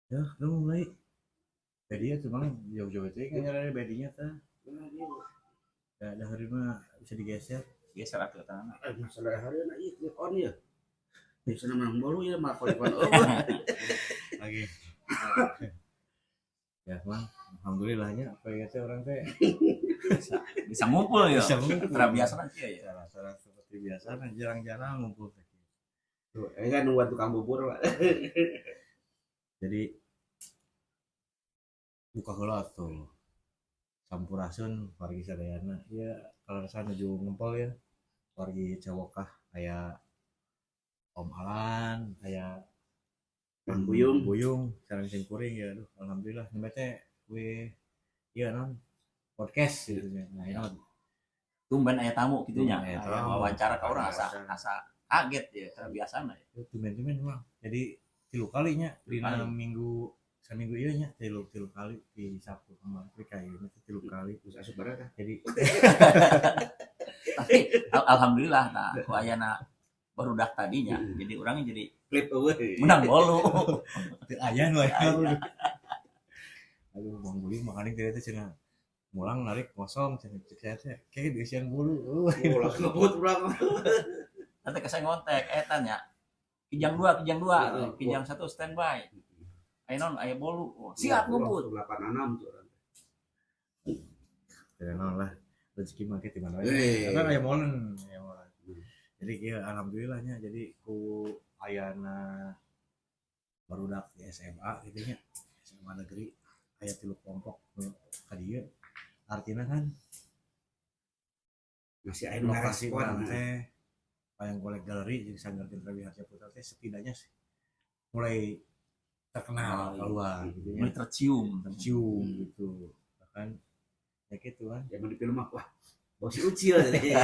Ya, lu mulai. Media tuh bang jauh-jauh itu kan nyari bedinya teh. Ya, dah hari mah bisa digeser. Geser atuh tanah. Masalah hari na ieu clip on ya. Bisa menang bolu ya malah clip on. Lagi. Ya, Mang, alhamdulillahnya apa ya teh orang teh bisa ngumpul ya. Bisa ngumpul. Terbiasa nanti ya. Salah seperti biasa kan jarang-jarang ngumpul teh. Tuh, ini kan nungguan tukang bubur, Pak. Jadi buka heula tuh. Sampurasun wargi sadayana. Ya, kalau rasa nuju ngumpul ya. Wargi Cawokah aya Om Alan, aya Mang Buyung. Buyung, sareng sing kuring ya. Aduh, alhamdulillah nembe teh we ieu naon podcast gitu nya. Nah, ini tumben aya tamu kitu nya. Aya Aya tamu. wawancara ka urang asa kaget ya, terbiasana ya. Tumben-tumben mah. Jadi 3 kalinya dina minggu saminggu ieu nya tilu kali di Sabtu kemarin teh ka ieu teh 3 kali. Geus asup barat ah. Jadi tapi alhamdulillah nah ku ayana barudak tadinya. Jadi orangnya jadi klip eueuh. Menang bolu. Teu aya nu aya. Aduh, Bang Buyung makaning teh teh cenah mulang narik kosong cenah cek saya teh kayak diisian bolu. Ulah ngebut urang. Nanti ke saya ngontek eta nya. Kijang 2, kijang 1 standby. Aya naon aya bolu. Oh, siap ngebut. 86 tuh urang. Teu naon lah. Rezeki mah ke di mana wae. Kan aya molen, aya molen. Jadi kieu alhamdulillahnya jadi ku ayana barudak di SMA gitu nya. SMA negeri aya 3 kelompok ka dieu. Artinya kan masih aya nu lokasi ngarespon urang teh wayang golek galeri jeung Sanggar Gentra Wiharja Putra teh setidaknya mulai terkenal keluar gitu nya. Mulai tercium gitu. Bahkan ya gitu kan. Zaman di film mah wah bos ucil jadi.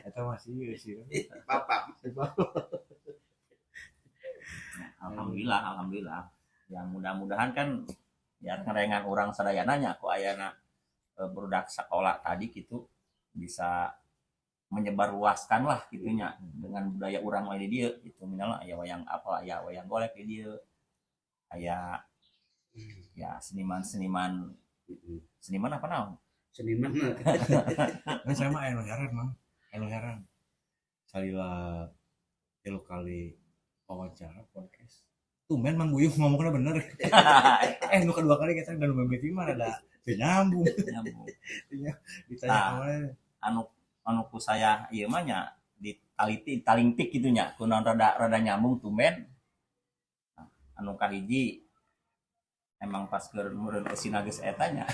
Eta masih ieu sih. Papa. Alhamdulillah, alhamdulillah. Ya mudah-mudahan kan ya ngerengan orang sadayana nya ku ayana budak sekolah tadi gitu bisa menyebarluaskan lah gitunya dengan budaya urang lain di dieu gitu, misalnya aya wayang apa, aya wayang golek di dieu, aya ya seniman-seniman. Seniman apa naon? Seniman. Nah, saya mah anu heran, Mang. Anu heran. Salila 3 kali wawancara podcast. Tumben Mang Buyung ngomongnya bener. Nu kedua kali kita udah mimpi mah ada teu nyambung. Nyambung. Ditanya nah, kemana? Anu ku saya ieu mah nya ditaliti talingtik kitu nya kunaon rada nyambung tumben. Nah, anu kahiji emang pas keur meureun eusina geus eta nya.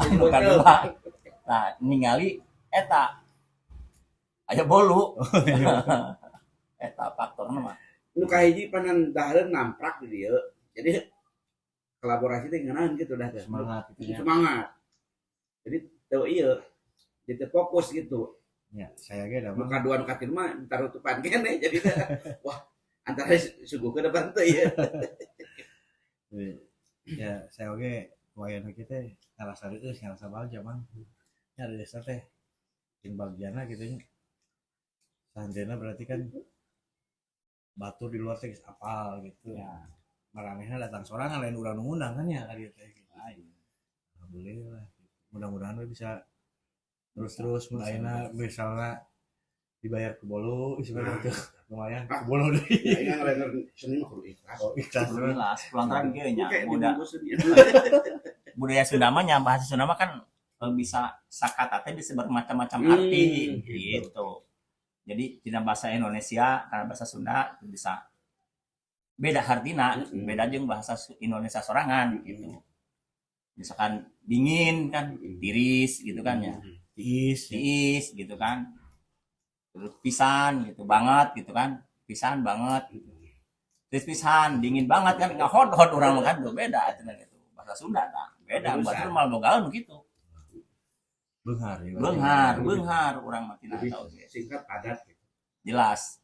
Anu kadua. Nah, ningali eta aya bolu. Eta faktorna mah. Nu kahiji panan dahareun namprak di dieu. Jadi kolaborasi teh ngeunaheun kitu dah teh. Semangat gitu nya. Semangat. Jadi teu ieu jadi teu fokus gitu. Ya, saya ge da mah. Nu kadua nu katilu mah tarutupan keneh jadi teh. Wah, antara suguh ke depan teh ieu. Ya, saya oge wayang kieu teh ngarasa reueus, ngarasa balja, Mang. Nya ada desa teh jeung bagianna kitu nya. Sanjena berarti kan batur di luar teh geus apal gitu. Ya. Maranehna datang sorangan lain urang nu ngundang kan ya ka dieu teh. Alhamdulillah. Mudah-mudahan we bisa terus-terus mun ayeuna misalna dibayar ke bolu, istilahnya tuh lumayan ke bolu deui. Ayeuna ngaranna seni mah kudu ikhlas. Oh, ikhlas. Ikhlas. Lantaran kieu nya Kayak dibungkusin ya. Budaya Sunda mah nya bahasa Sunda mah kan bisa sakata teh bisa bermacam-macam arti gitu. Jadi tidak bahasa Indonesia karena bahasa Sunda itu bisa beda artina, beda jeung bahasa Indonesia sorangan gitu. Misalkan dingin kan, tiris gitu kan ya. Tiis. Tiis gitu kan. Terus pisan gitu banget gitu kan. Pisan banget. Terus pisan dingin banget kan nggak hot-hot orang mah kan tuh beda itu gitu. Bahasa Sunda kan beda, batur mal bogaeun gitu. Beunghar ya. Beunghar urang mah tidak tahu sih. Singkat padat gitu. Jelas.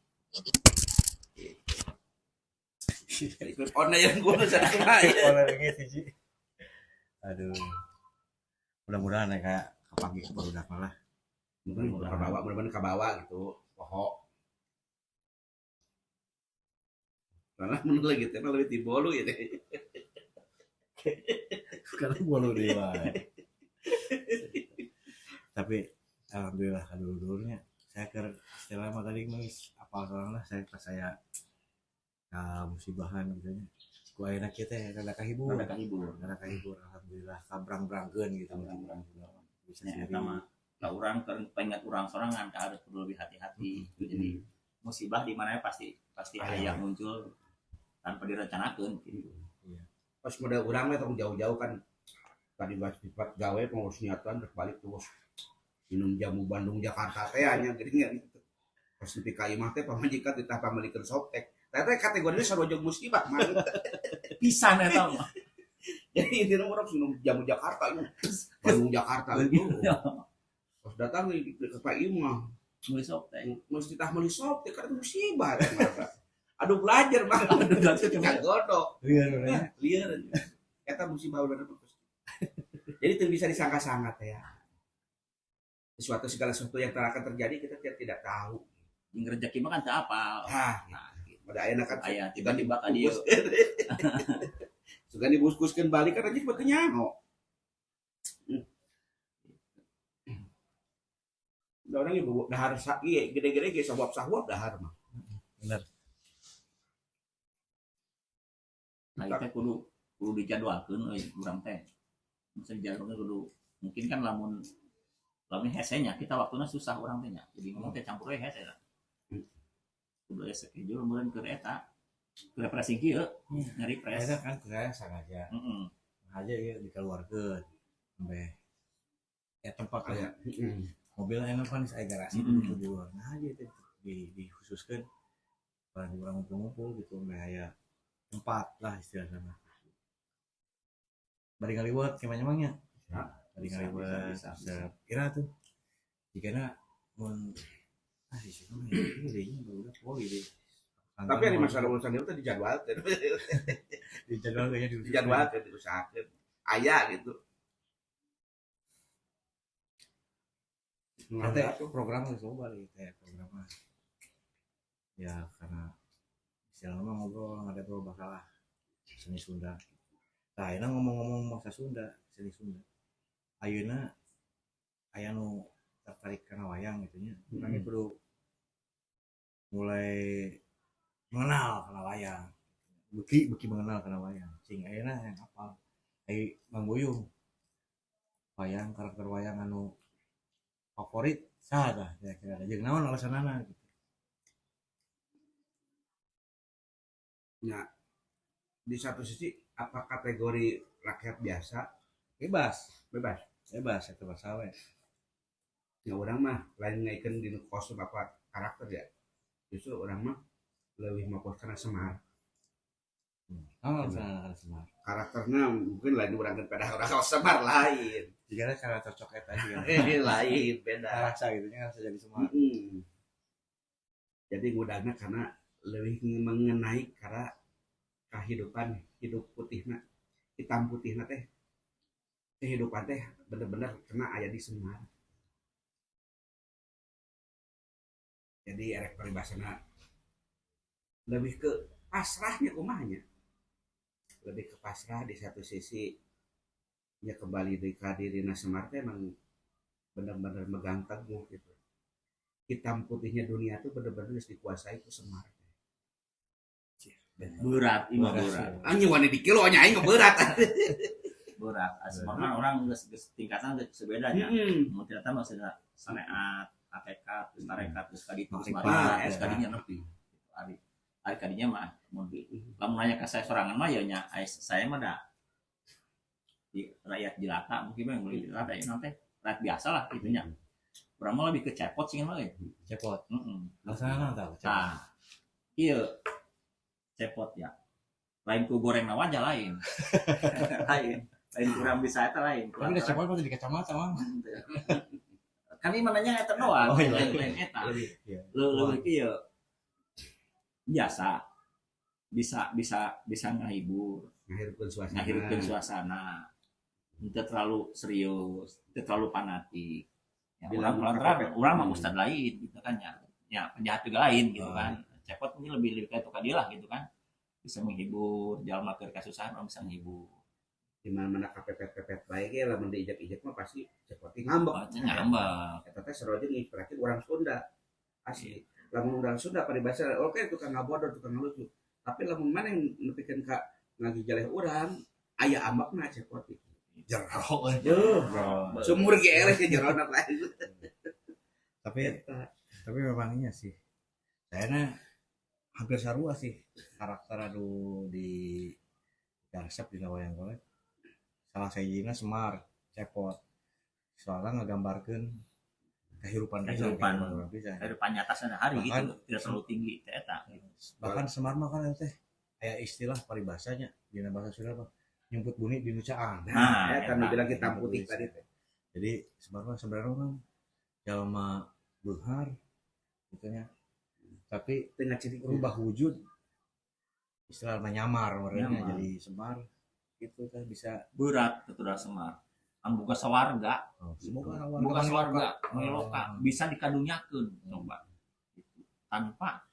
Ona yang gua bisa kumaha. Ona gitu sih. Aduh. Mudah-mudahan ya kayak kepanggih ke barudak malah. Mudah-mudahan kabawa, mudah-mudahan kabawa gitu. Poho. Soalnya mun lagi teh mah leuwih ti bolu ieu teh. Karena bolu deui wae. Tapi alhamdulillah kadulur-dulurnya saya ke istilah mah tadi geus apal soalna saya pas saya ka musibahan gitu nya. Ku ayeuna kieu teh rada kahibur. Rada kahibur. Rada kahibur alhamdulillah kabrang-brangkeun gitu. Kabrang-brangkeun. Bisa Nya sendiri. eta mah lah urang keur pengingat urang sorangan ka harus perlu lebih hati-hati. Jadi musibah di mana pasti pasti Aya. aya muncul tanpa direncanakeun gitu. Iya. Pas model urang mah tong jauh-jauh kan tadi pas tempat gawe pengurus niatan terus balik terus minum jamu Bandung Jakarta teh nya geuningan gitu. Pas nepi ka imah teh pamajikan ditah pamelikeun Softex. Teh teh kategorina sarua jeung musibah mah. Pisan eta mah. Jadi intinya orang minum jamu Jakarta ini. Bandung Jakarta itu. Pas datang di ke Pak Imah, Meuli Softex. mesti tah meuli Softex karena musibah teh mereka. Aduh belajar mah. Aduh belajar Kagodok. Lieur ya. Lieur. Eta musibah udah bagus. Jadi itu bisa disangka-sangka teh ya. Sesuatu segala sesuatu yang akan terjadi kita tidak tahu. Jeung rezeki mah kan teu apal. Tah, Nah, gitu. pada ayeuna kan Aya tiba-tiba ka dieu. Sugan dibuskuskeun balik kan anjing beuteung nyaho. Da orang ibu dahar ieu gede-gede ge sahuap-sahuap dahar mah. Bener. Nah, itu kudu kudu dijadwalkeun euy urang teh. Maksudnya dijadwalkeun kudu mungkin kan lamun lamun hese nya kita waktuna susah urang teh nya. Jadi ngomong teh campur we hese lah. Kudu aya schedule meureun keur eta. Keur refreshing kieu, nyari fresh. Eta kan saya sengaja. Heeh. Sengaja ieu dikeluarkeun. Sampai ya tempat Aya. aya mobil enak kan aya garasi gitu di luar. Nah aja itu dikhususkan orang orang ngumpul-ngumpul gitu sampai aya tempat lah istilahnya mah. Bari ngaliwet gimana emangnya? Bisa. Bari Bisa, ngaliwet. bisa, bisa, bisa. Kira tuh jikana mun ah di situ mah ini deh baru poli deh. Tapi ada masalah urusan itu dijadwalkeun. Dijadwal kayaknya diusahakeun. Dijadwalkeun diusahakeun. Aya gitu. Nanti program geus loba lagi teh program mah. Ya karena istilahnya mah ngobrol ngobrol masalah seni Sunda. Nah, ayeuna ngomong-ngomong bahasa Sunda, seni Sunda. Ayeuna aya nu tertarik kana wayang gitu nya. Urang ge kudu mulai mengenal kana wayang. Beuki beuki mengenal kana wayang. Cing ayeuna yang apal. Ai Mang Buyung. Wayang karakter wayang anu favorit saha tah kira-kira jeung naon alasanana gitu. Ya, di satu sisi apa kategori rakyat biasa Bebas, bebas. bebas eta mah we. Ya orang mah lain ngaikeun dina kostum apa karakter ya. Justru orang mah lebih fokus kana Semar. Naon alasanana kana Semar? Karakternya mungkin lain urang kan pada orang kalau Semar lain. Jigana karakter cocok eta juga. Lain beda. Rasa gitu nya rasa jadi Semar. Jadi ngudangna karena lebih mengenai karena kehidupan hidup putihna hitam putihna teh kehidupan teh bener-bener kena aya di Semar. Jadi erek paribasana lebih ke pasrahnya kumahnya. Lebih ke pasrah di satu sisi ya kembali di kadirina Semar teh emang bener-bener megang teguh gitu. Hitam putihnya dunia tuh bener-bener geus dikuasai ku Semar. Berat, imah berat. Anjing wani di kilo nya aing berat. Berat. Semar kan orang geus geus tingkatan geus sebeda nya. Mun ternyata masih ada syariat, hakikat, terus tarekat, terus kaditu, terus Makrifat, terus kadinya nepi. Ari ari kadinya mah mun di lamun nanya ka saya sorangan mah ya nya saya mah da di rakyat jelata mungkin mah yang beli jelata ya nanti rakyat biasa lah gitu nya. Urang mah lebih ke cepot sih mah euy. Cepot. Heeh. Alasanana tah cepot. Tah. Ieu cepot ya. Lain ku goreng na wajah lain. Lain. Lain kurang bisa eta lain. Tapi udah cepot mah di kacamata mah. Kan ini mananya eta doang. Oh, iya. Lain lain eta. Lebih. Iya. Leuwih kieu. Biasa. Bisa bisa bisa ngahibur, Ngahirupkeun suasana. ngahirupkeun suasana. Tidak terlalu serius, tidak terlalu fanatik. Ya, Bilang orang apa-apa. orang mah ustad lain gitu kan ya. Ya penjahat juga lain gitu Oh. kan. Cepot mungkin lebih lebih kayak tukar dia lah gitu kan. Bisa menghibur, jalma keur kasusahan urang bisa menghibur. Di mana-mana kapepet-pepet bae ge lamun diijek-ijek mah pasti cepoti ngambek. Oh, ngambek. Eta teh sarua jeung nginspirasi urang Sunda. Asli. Lamun urang Sunda paribasa oke tukang ngabodor, tukang lucu. Tapi lamun mana yang nepikeun ka ngagijaleh urang aya ambekna cepoti. Jero. Jeuh. Sumur ge eleh ke jerona lain. Tapi memangnya sih. Kayaknya hampir sarua sih karakter anu di resep di wayang golek. Salah sahijina Semar, Cepot. Soalnya ngagambarkeun kehidupan kehidupan nyata sehari gitu, tidak terlalu tinggi teh eta. Bahkan Semar mah kan teh aya istilah paribasanya dina bahasa Sunda mah nyumput buni di nu caang. Nah, eta nu bilang hitam putih tadi teh. Jadi Semar mah sebenarnya kan jalma beunghar gitu nya. Tapi tengah ciri rubah wujud istilah menyamar warnanya jadi Semar gitu kan bisa berat keturunan Semar. An boga sawarga. Oh, boga sawarga meloka bisa dikadunyakeun coba. Gitu. Tanpa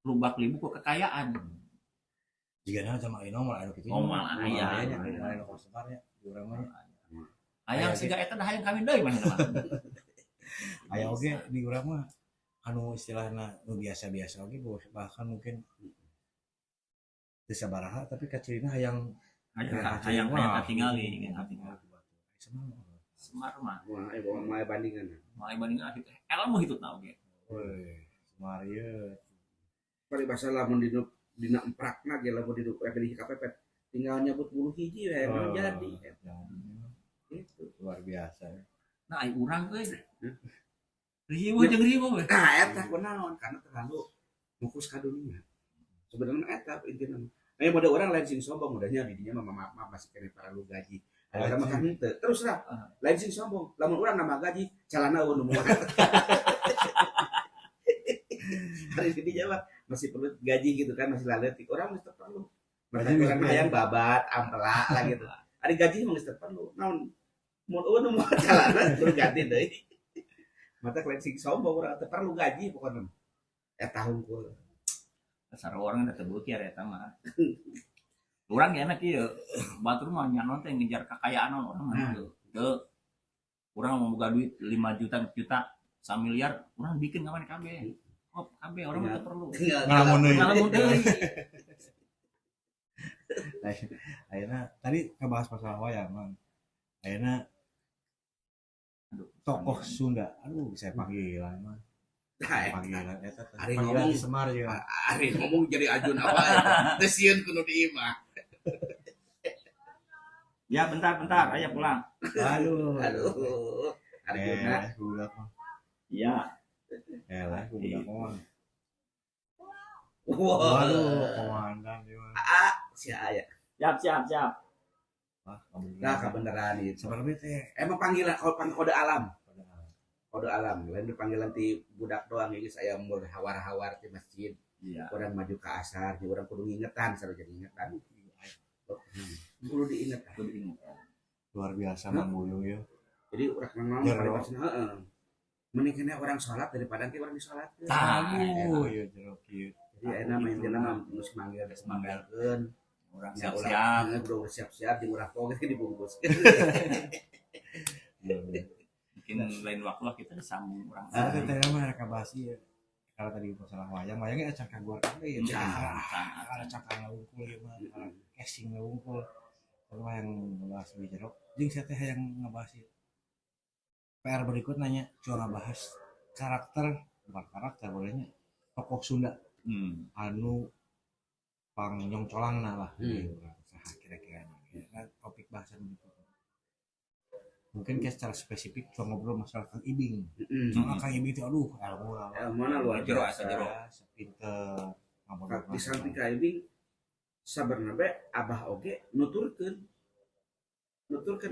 lubak libu ke kekayaan. Jigana sama ayeuna mah anu kitu. Moal aya nya anu Semar nya di urang mah. Hayang siga eta dah hayang kawin deui mah. Aya oge di urang mah anu istilahna nu biasa-biasa oge bahkan mungkin teu sabaraha tapi kacirina hayang hayang katingali Semar mah. Wah, moal bandingan. Moal bandingan kitu. Ilmu hitutna oge. Woi, Semar ieu. Paribasa lamun dina emprakna ge lamun dina pilih kapepet tinggal nyebut bulu hiji we jadi. Itu luar biasa. Nah, ai urang euy. Riweuh jeung riweuh we. Nah, eta kunaon karena terlalu fokus ka dunia. Sebenarnya eta intina. Nah, mode orang lain sing sombong udahnya didinya mah maaf masih kene paralu gaji. Ada mah kan henteu. Terus lah lain sing sombong. Lamun urang nama gaji calana eueuh nu moal. Hari ini mah masih perlu gaji gitu kan, masih laletik. Orang mesti perlu. Mereka orang hayang babat, ampela lah gitu. Ari gaji mah geus perlu. Naon mun eueuh nu moal calana kudu ganti deui. Mata lain sing sombong urang teu perlu gaji pokona. Eta hungkul. Sarua orang teh beuki eta mah. Urang ge enak ieu. Batur mah nya teh ngejar kekayaan orang mah teu. Teu. Urang mau boga duit 5 juta, juta, 1 miliar, urang bikin ka maneh kabeh. Oh, kabeh orang mah teu perlu. Ngalamun deui. Ngalamun deui. Ayeuna tadi ngebahas masalah wayang, Mang. Ayeuna tokoh Sunda. Aduh, saya panggilan mah. Panggilan eta ari ngomong Semar juga. Ari ngomong jadi ajun apa eta. Teu sieun kudu di imah. Ya bentar aya pulang. Aduh. Aduh. Arjuna budak mah. Iya. Elah budak mah. Waduh, komandan ieu mah. Ah, si aya. Siap. Wah, nah, kebenaran itu. Sebenarnya teh emang panggilan kalau kode alam. Kode alam, lain panggilan ti budak doang ini saya umur hawar-hawar di masjid. Iya. Orang maju ke asar, orang kudu ngingetan, selalu jadi ingetan. Kudu diinget, kudu diinget. Luar biasa Mang Buyung ya. Jadi urang ngomong paribasana heeh. Mending kene orang salat daripada ke orang disalatkeun. Aduh, ya jero kieu. Jadi enak mah intina mah geus manggil geus manggalkeun. Urang siap-siap, urang siap-siap jeung urang poge dibungkus. Mungkin lain waktu lah kita disambung urang. Ah, teh mah rek bahas ieu. Kalau tadi masalah wayang, wayangnya acan kaguar kabeh ya. Ada cakang wungkul ieu mah, casing wungkul. Kalau yang ngebahas lebih jero, jeung saya teh hayang ngebahas ieu. PR berikut nanya, cuma ngebahas karakter, bukan karakter bolehnya, tokoh Sunda. Anu pangnyongcolangna lah. Saha kira-kira. Nah, topik bahasan berikutnya. Mungkin kayak secara spesifik cuma ngobrol masalah Kang Ibing. Soalnya Kang Ibing itu aduh ilmu mana luar biasa, pinter. Di samping Kang Ibing sabarna be abah oge nuturkeun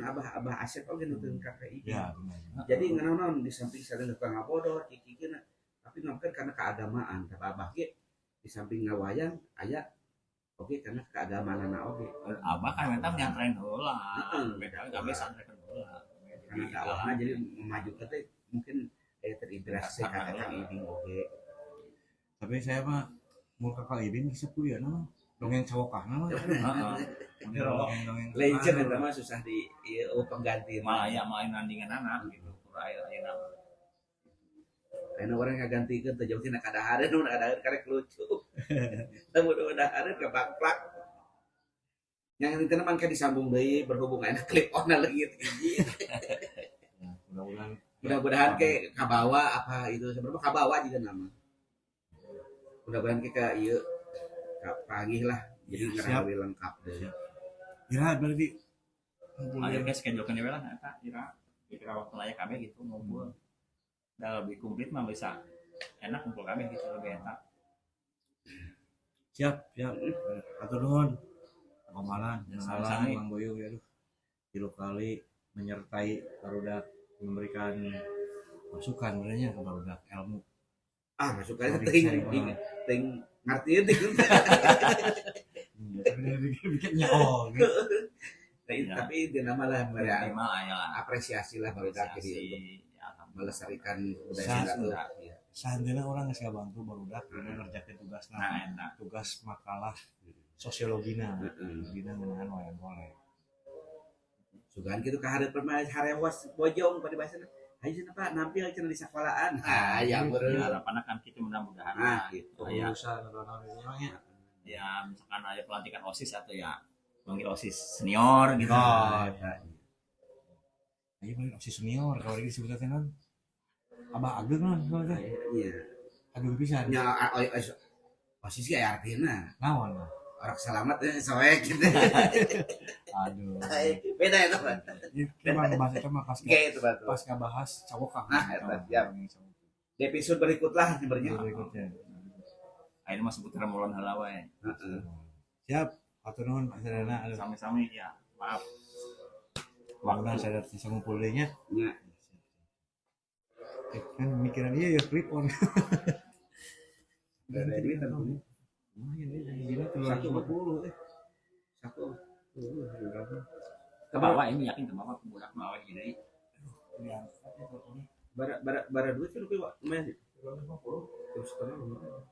abah Asep oge nuturkeun ka Kang Ibing. Ya, benar. Jadi nganaon di samping sadaya tukang ngabodor kikikeun tapi ngomongkeun karena keagamaan tapi abah ge di samping ngawayang aya oge karena keagamaanna oge. Abah kan eta nyantren heula. Beda kabeh santren heula. Karena dakwahna jadi memajukan teh mungkin terinspirasi ka Kang Ibing oge. Tapi saya mah mun ka Kang Ibing geus kuliah mah Dongeng cawokahna mah. Heeh. Dongeng. Legend eta mah susah di ieu eueuh pengganti. Malah aya main nandingan anak gitu. Kur aya ayeuna. Ayeuna urang ngagantikeun teh jauh tina kadahareun, mun kadahareun karek lucu. Lamun kadahareun kabakplak. Yang intina mah engke disambung deui berhubung ayeuna clip on leungit hiji. Ya, mudah-mudahan Mudah-mudahan ke kabawa apa itu sebenarnya kabawa juga nama. Mudah-mudahan ke ka ieu kapanggih lah. Jadi Siap. ngerasa lebih lengkap deh. Siap. Ira berarti ngumpulin. Ayo guys, schedule kan lah eta ira. Kira waktu aya kabeh gitu ngumpul. Da lebih komplit mah bisa enak kumpul kabeh gitu lebih enak. Siap, siap. Atur nuhun. Pamalan, Ya, salam sami-sami. Mang Boyong ya aduh. Tilu kali menyertai barudak memberikan masukan sebenarnya ke barudak ilmu. Ah, masukannya Sorry, teuing saya teuing mah. teuing ngartieun teuing. Iya, tapi dia bikin oh gitu. Nah, Ya. tapi itu nama lah mereka Minimal aya lah. apresiasi lah barudak jadi untuk Apresiasi. Ya, alhamdulillah. melestarikan budaya Sah. Sunda tuh. Iya. Seandainya orang geus ngabantu barudak dina ngerjakeun tugasna. Nah, enak. Tugas makalah sosiologina. Heeh. Dina ngeunaan wayang golek. Sugan kitu ka hareupeun mah harewas bojong pada bahasana. Hayu cenah Pak nampil cenah di sekolahan. Ah, ya Ya, beureum. harapannya kan kita mudah-mudahan Nah, lah gitu. Aya. Urusan atau naon gitu nya. Ya misalkan ada pelantikan OSIS atau ya manggil OSIS senior gitu. Oh, iya. Ayo paling OSIS senior kalau ini disebutnya teh naon? Abah Ageng naon kalau teh. Iya. Ageng pisan. Nya OSIS ge aya artina. Naon lah. Orang selamat soek gitu. Aduh. Beda itu, Pak. Ini mah ngebahas itu mah pas Oke, itu Pak. pas ngebahas cawokah. Nah, eta, siap. Di episode berikut lah sebenarnya. Berikutnya. Akhirnya mah seputar molen heula wae. Heeh. Siap. Hatur nuhun Pak Sadana. Aduh. Sami-sami ya. Maaf. Mudah-mudahan saya bisa ngumpul deui nya. Nya. Kan mikiran dia ya clip on. Ada duit tentunya. Lumayan ya, gila 150 eh. Satu. Ke bawah ini yakin ke bawah ke budak bawah gini. Diangkat ya teleponnya. Bara bara bara duit kan lumayan. 250. Terus setengah lumayan.